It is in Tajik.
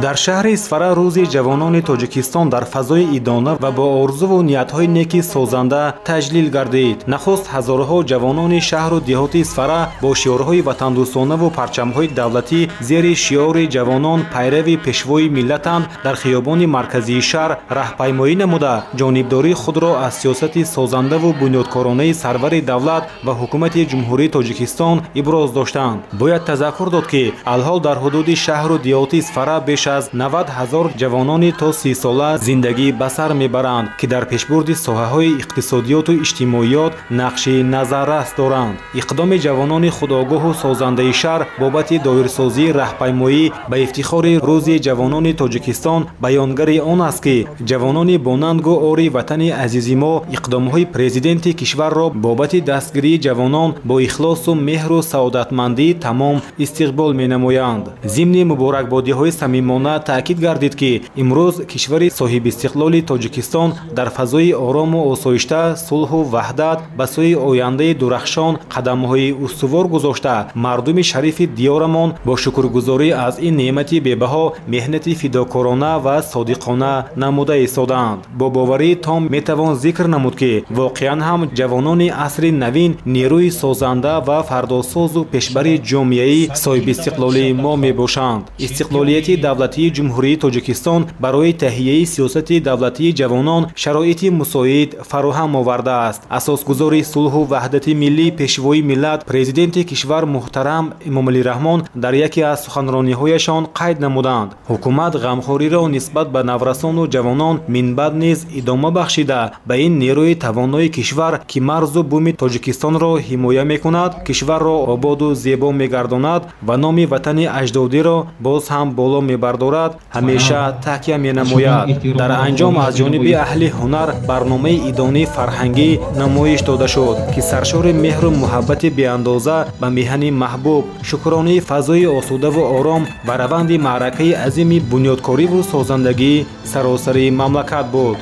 Дар шаҳри Исфара рӯзи ҷавонони Тоҷикистон дар фазои идона ва бо орзуву ниятҳои неки созанда таҷлил гардид. Нахуст ҳазорҳо ҷавонони шаҳру деҳоти Исфара бо шиорҳои ватандӯстонаву парчамҳои давлатӣ зери шиори «Ҷавонон пайрави пешвои миллатанд» дар хиёбони марказии шаҳр раҳпаймоӣ намуда, ҷонибдории худро аз сиёсати созандаву бунёдкоронаи сарвари давлат ва ҳукумати Ҷумҳурии Тоҷикистон иброз доштанд. Бояд тазаккур дод, ки алҳол дар ҳудуди шаҳру деҳоти Исфара беш аз 90 ҳазор ҷавонони то 30 сола зиндагӣ ба сар мебаранд, ки дар пешбурди соҳаҳои иқтисодиёту иҷтимоиёт нақши назаррас доранд. Иқдоми ҷавонони худогоҳу созандаи шаҳр бобати доирсозии раҳпаймоӣ ба ифтихори Рӯзи ҷавонони Тоҷикистон баёнгари он аст, ки ҷавонони бонангу ори ватани азизи мо иқдомҳои президенти кишварро бобати дастгирии ҷавонон бо ихлосу меҳру саодатмандии тамом истиқбол менамоянд. Зимни муборакбодиҳои самимона таъкид гардид, ки имрӯз кишвари соҳибистиқлоли Тоҷикистон дар фазои орому осоишта, сулҳу ваҳдат ба сӯи ояндаи дурахшон қадамҳои устувор гузошта, мардуми шарифи диёрамон бо шукргузорӣ аз ин неъмати бебаҳо меҳнати фидокорона ва содиқона намуда истодаанд. Бо боварии том метавон зикр намуд, ки воқеан ҳам ҷавонони асри навин нерӯи созанда ва фардосозу пешбари ҷомеаи соҳибистиқлолии мо мебошанд. Истиқлолияти давлатии Ҷумҳурии Тоҷикистон барои таҳияи сиёсати давлатии ҷавонон шароити мусоид фароҳам овардааст. Асосгузори сулҳу ваҳдати миллӣ, пешвои миллат, президенти кишвар муҳтарам Эмомалӣ Раҳмон дар яке аз суханрониҳояшон қайд намуданд: ҳукумат ғамхориро нисбат ба наврасону ҷавонон минбаъд низ идома бахшида, ба ин нерӯи тавонои кишвар, ки марзу буми Тоҷикистонро ҳимоя мекунад, кишварро ободу зебо мегардонад ва номи ватани аҷдодиро боз ҳам боло мебардорад, ҳамеша такя менамояд. Дар анҷом аз ҷониби аҳли ҳунар барномаи идонии фарҳангӣ намоиш дода шуд, ки саршори меҳру муҳаббати беандоза ба меҳани маҳбуб, шукронии фазои осудаву ором ва раванди маъракаи азими бунёдкориву созандагии саросари мамлакат буд.